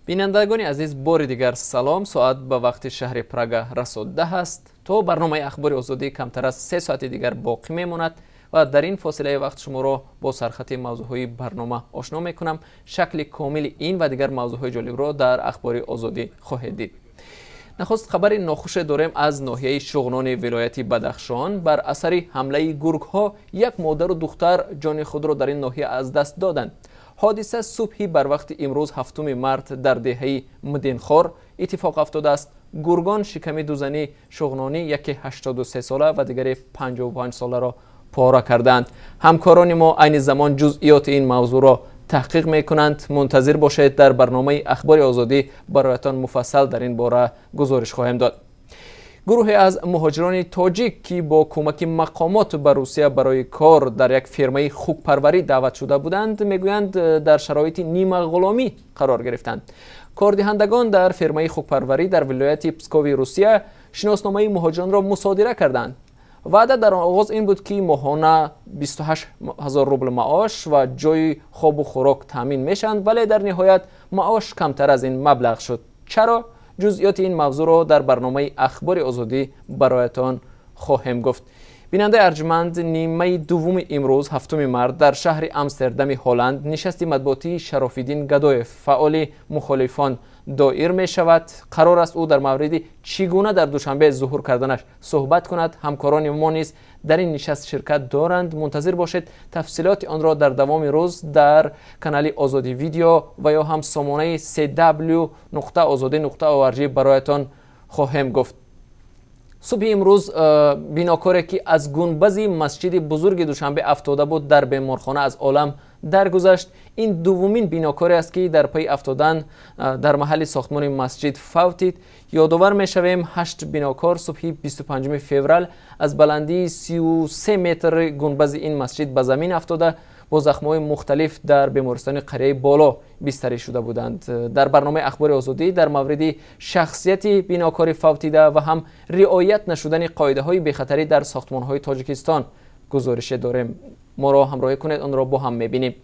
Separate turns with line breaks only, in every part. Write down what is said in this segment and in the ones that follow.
Бинандагони азиз, бори дигар салом. Соат ба вақти шаҳри Прага расо 10 аст. То барномаи Ахбори Озодӣ камтар аз 3 соати дигар боқӣ мемонад ва дар ин фосилаи вақт шуморо бо сархати мавзӯъҳои барнома ошно мекунам. Шакли комили ин ва дигар мавзӯъҳои ҷолибро дар Ахбори Озодӣ хоҳед дид. Нахуст хабари нохуше дорем аз ноҳияи Шуғнони вилояти Бадахшон. Бар асари ҳамлаи гургҳо як модару духтар ҷони худро дар ин ноҳия аз даст доданд. Ҳодиса субҳи барвақти имрӯз, 7 март, дар деҳаи Мдинхор иттифоқ афтодааст. Гургон шиками ду зани шуғнонӣ, яке 83 сола ва дигаре 55 соларо пора кардаанд. Ҳамкорони мо айни замон ҷузъиёти ин мавзӯъро таҳқиқ мекунанд. Мунтазир бошед, дар барномаи Ахбори Озодӣ бароятон муфассал дар ин бора гузориш хоҳем дод. Гурӯҳе аз муҳоҷирони тоҷик, ки бо кӯмаки мақомот ба Русия барои кор дар як фирмаи хукпарварӣ даъват шуда буданд, мегӯянд, дар шароити нимағуломӣ қарор гирифтанд. Кордиҳандагон дар фирмаи хукпарварӣ дар вилояти Пскови Русия шиносномаи муҳоҷиронро мусодира карданд. Ваъда дар оғоз ин буд, ки моҳона 28 ҳазор рубл маош ва ҷойи хобу хӯрок таъмин мешаванд, вале дар ниҳоят маош камтар аз ин маблағ шуд. Чаро? Ҷузъиёти ин мавзӯъро дар барномаи Ахбори Озодӣ бароятон хоҳем гуфт. Бинандаи арҷманд, нимаи дуввуми имрӯз, 7 март, дар шаҳри Амстердами Ҳолланд нишасти матбуотии Шарофиддин Гадоев, фаъоли мухолифон, доир мешавад. Қарор аст, ӯ дар мавриди чӣ гуна дар Душанбе зуҳур карданаш суҳбат кунад. Ҳамкорони мо низ дар ин нишаст ширкат доранд. Мунтазир бошед, тафсилоти онро дар давоми рӯз дар канали Озодӣ Видео ва ё ҳам сомонаи cw.ozodi.org бароятон хоҳем гуфт. Субҳи имрӯз бинокоре, ки аз гунбази масҷиди бузурги Душанбе афтода буд, дар беморхона аз олам даргузашт. Ин дуввумин бинокоре аст, ки дар пайи афтодан дар маҳалли сохтмони масҷид фавтид. Ёдовар мешавем, ҳашт бинокор субҳи 25 феврал аз баландии 33 метр гунбази ин масҷид ба замин афтода, бо захмҳои мухталиф дар бемористони қарияи Боло бистарӣ шуда буданд. Дар барномаи Ахбори Озодӣ дар мавриди шахсияти бинокори фавтида ва ҳам риоят нашудани қоидаҳои бехатарӣ дар сохтмонҳои Тоҷикистон гузорише дорем. Моро ҳамроҳӣ кунед, онро бо ҳам мебинем.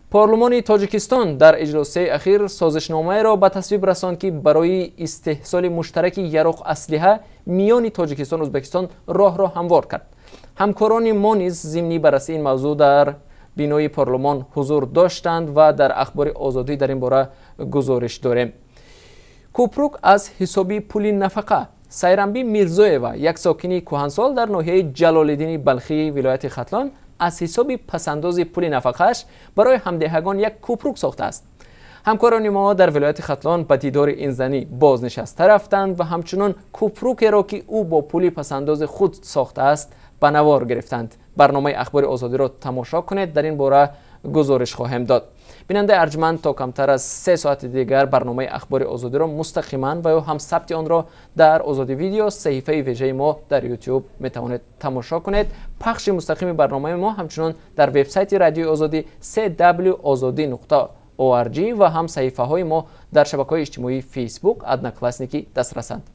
Парлумони Тоҷикистон дар иҷлосияи ахир созишномаеро ба тасвиб расонд, ки барои истеҳсоли муштараки яроқ аслиҳа миёни Тоҷикистон Ӯзбекистон роҳро ҳамвор кард. Ҳамкорони мо низ зимни баррасии ин мавзӯъ дар бинои парлумон ҳузур доштанд ва дар Ахбори Озодӣ дар ин бора гузориш дорем. Кӯпрук аз ҳисоби пули нафақа. Сайрамбӣ Мирзоева, як сокини кӯҳансол дар ноҳияи Ҷалолиддини Балхии вилояти Хатлон, аз ҳисоби пасандози пули нафақааш барои ҳамдеҳагон як кӯпрук сохтааст. Ҳамкорони мо дар вилояти Хатлон ба дидори ин зани бознишаста рафтанд ва ҳамчунон кӯпрукеро, ки ӯ бо пули пасандози худ сохтааст, ба навор гирифтанд. Барномаи Ахбори Озодиро тамошо кунед, дар ин бора гузориш хоҳем дод. Бинандаи арҷманд, то камтар аз 3 соати дигар барномаи Ахбори Озодиро мустақиман ва ё ҳам сабти онро дар Озодӣ Видео, саҳифаи вежаи мо дар Ютуб, метавонед тамошо кунед. Пахши мустақими барномаи мо ҳамчунон дар вебсайти Радиои Озодӣ cw ozodi.org ва ҳам саҳифаҳои мо дар шабакаҳои иҷтимоии Фейсбук, Одноклассники дастрасанд.